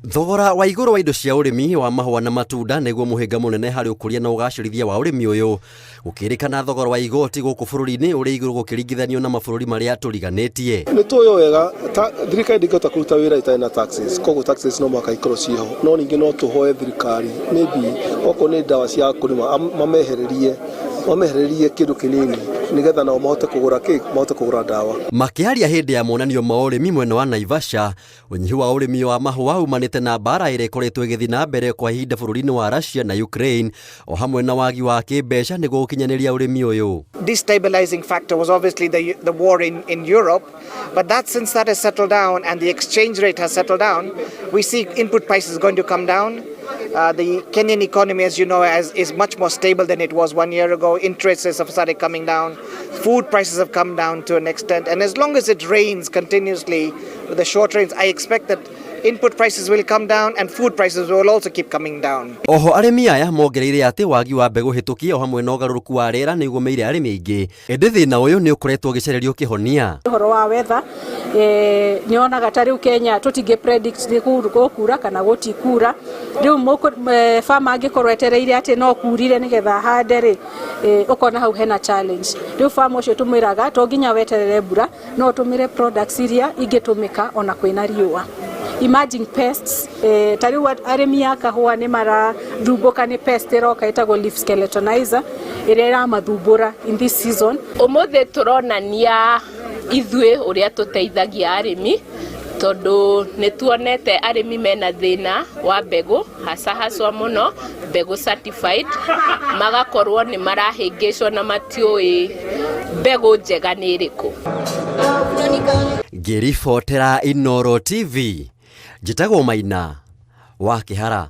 Thogora wa igũrũ wa indo cia ũrĩmi wa mahũa na matunda nĩguo mũhĩnga mũnene harĩ ũkũria na ũgacĩrithia wa ũrĩmi ũyũ. Gũkĩrĩkana thogora wa igoti gũkũ bũrũri-inĩ ũrĩ igũrũ gũkĩringithanio na mabũrũri marĩa tũriganĩtie. Nĩ tũĩ wega thirikari ndĩngĩhota kũruta wĩra ĩtarĩ na taxes, koguo taxes no mũhaka ikorwo ciĩho. No ningĩ no tũhoe thirikari maybe okorwo nĩ ndawa cia kũrĩma mamehererie mamehererie kĩndũ kĩnini nĩgetha nao mahote kũgũra kĩ mahote kũgũra ndawa. Makĩaria hĩndĩ ya monanio ma ũrĩmi mwena wa Naivasha, ũnyihu wa ũrĩmi wa mahũa umanĩte na mbara ĩrĩa ĩkoretwo ĩgĩthiĩ na mbere kwa ihinda bũrũri-inĩ wa Russia na Ukraine o hamwe na wagi wa kĩmbeca nĩguo gũkinyanĩria ũrĩmi ũyũ. Destabilizing factor was obviously the war in Europe, but that since that has settled down and the exchange rate has settled down, we see input prices going to come down. The Kenyan economy, as you know, is much more stable than it was one year ago. Interest rates have started coming down. Food prices have come down to an extent. And as long as it rains continuously with the short rains, I expect that input prices will come down and food prices will also keep coming down. Oho arĩmi aya mongereire atĩ wagi wa mbegũ hĩtũkie o hamwe na ũgarũrũku wa rĩera nĩ ũgũmĩire arĩmi aingĩ, ĩndĩ thĩna ũyũ nĩ ũkoretwo ũgĩcarerio kĩhonia. Ũhoro wa weather, nĩ onaga ta rĩu Kenya tũtingĩ predict nĩ gũkura kana gũtikura. Rĩu farmer angĩkorwo etereire atĩ no kurire nĩgetha ahande rĩ, ũkona hau hena challenge. Rĩu farmer ũcio tũmwĩraga to nginya weterere mbura, no ũtũmĩre products iria ingĩtũmĩka ona kwĩna riũa. Emerging pests, ta rĩu arĩmi a kahũa nĩ marathumbũka nĩ pest ĩroka ĩtagwo leaf skeletonizer ĩrĩa ĩramathumbũra in this season. Ũmũthĩ tũronania ithuĩ ũrĩa tũteithagia arĩmi, tondũ nĩ tuonete arĩmi mena thĩna wa mbegũ, hasa haswa mũno mbegũ certified, magakorwo nĩ marahĩngĩcwo na matiũĩ mbegũ njega nĩ ĩrĩkũ. Ngĩribotera Inooro TV, njĩtagwo Maina wa Kĩhara.